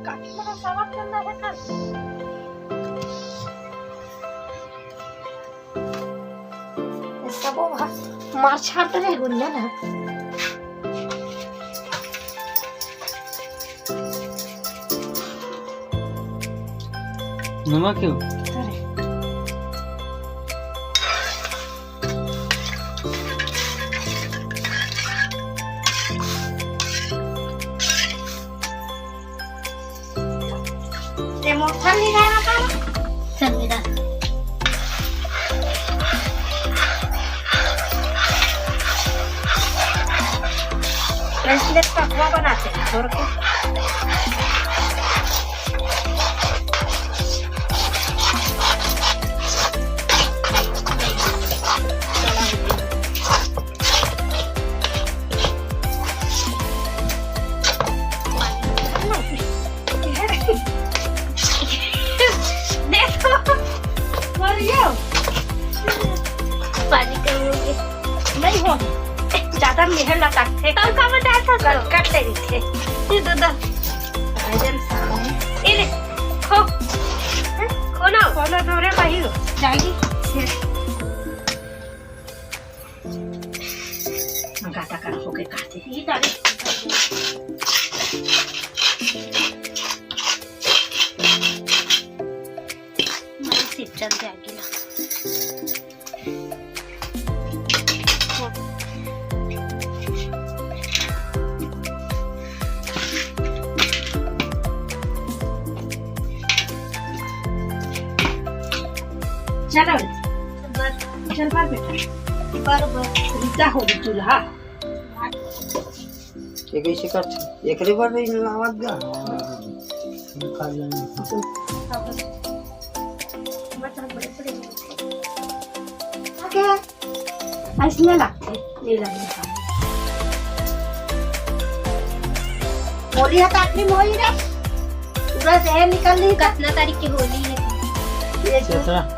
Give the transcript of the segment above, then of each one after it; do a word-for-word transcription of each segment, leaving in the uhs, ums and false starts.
काटी में सवाद चल रहा है का? सबो भात मार छाट रहे गुंजा ना। नमक क्यों? अरे। ते मोठा निघाला का? चल निघा। इसलिए पकवा बनाते हैं, छोड़ के। देखो, मर गया। पानी कम हो गया। नहीं हो, ज्यादा मेहर लगा थे। तब का बता था तो? कट, कट ले रही थे। ये दो, दो। अजन साहब। ये ले, खो। खो ना। खो ना, दो रे भाई हो। जाएगी। गाता कर हो गए काटे। ये तारीफ। मैं सिर्फ चल जाएगी ना। चलो। बर। चल बर बेटा। बर, बर। रीता हो गई चूल्हा। ये कैसे करथे? एकरे बर भी लावत गा। हाँ। निकाल लेना। ओके। ऐसने लागथे, ये लागथे। होली ह त आखिरी में होई रे। पूरा जहर निकल ली। कितना तारीख की होली है? ये जो सत्रह।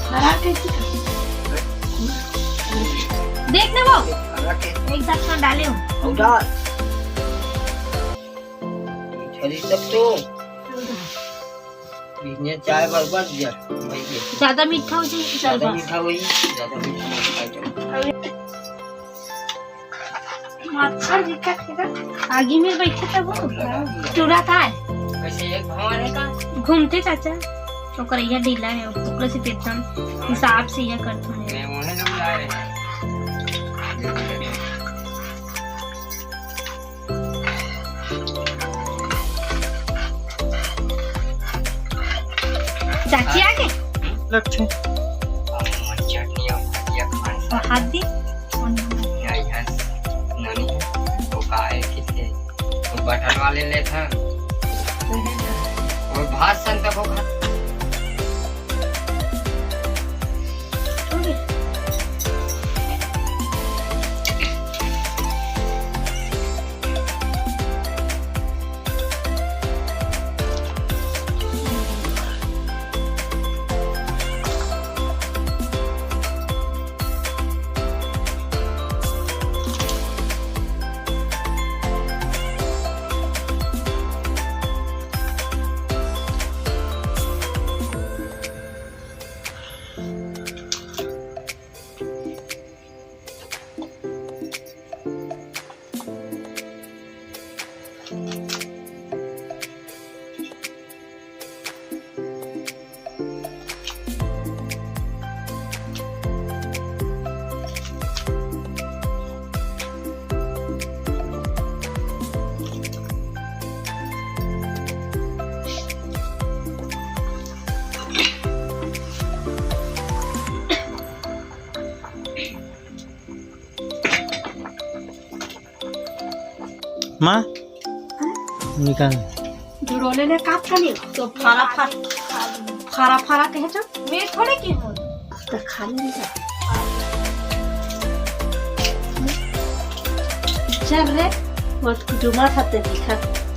हरा कैसे? देख ना वो, एक साथ में डाले हूँ। उधार। खरीद सकते हो। बिजनेस चाय बर्बाद गया भाई के। ज्यादा मीठा हो जाए, ज्यादा ज्यादा। मीठा होई, ज्यादा मीठा मत खाए जाओ। मच्छर दिखत हे ना, आगी में बैठे तब वो टूरा का है। वैसे एक भवन है का? घूमते चाचा, ओकर ये ढीला है, ओकरे से एकदम हिसाब से ये करता है। मैं वहीं लोग ला रहे हैं। चाची आ गए? लगथे। चटनी और भजिया खान और हाथ दी। या, या, नानी है, तो का है, किसके? तो बटन वाले ले था। और भात सन तक होगा। माँ, निकाल। जुड़ोले ने काट का नहीं, तो फारा फारा, फारा फारा कहे तो। मैं थोड़े की हूँ। तो खा ले जा। चल रे, वो डुमा था ते दिखा।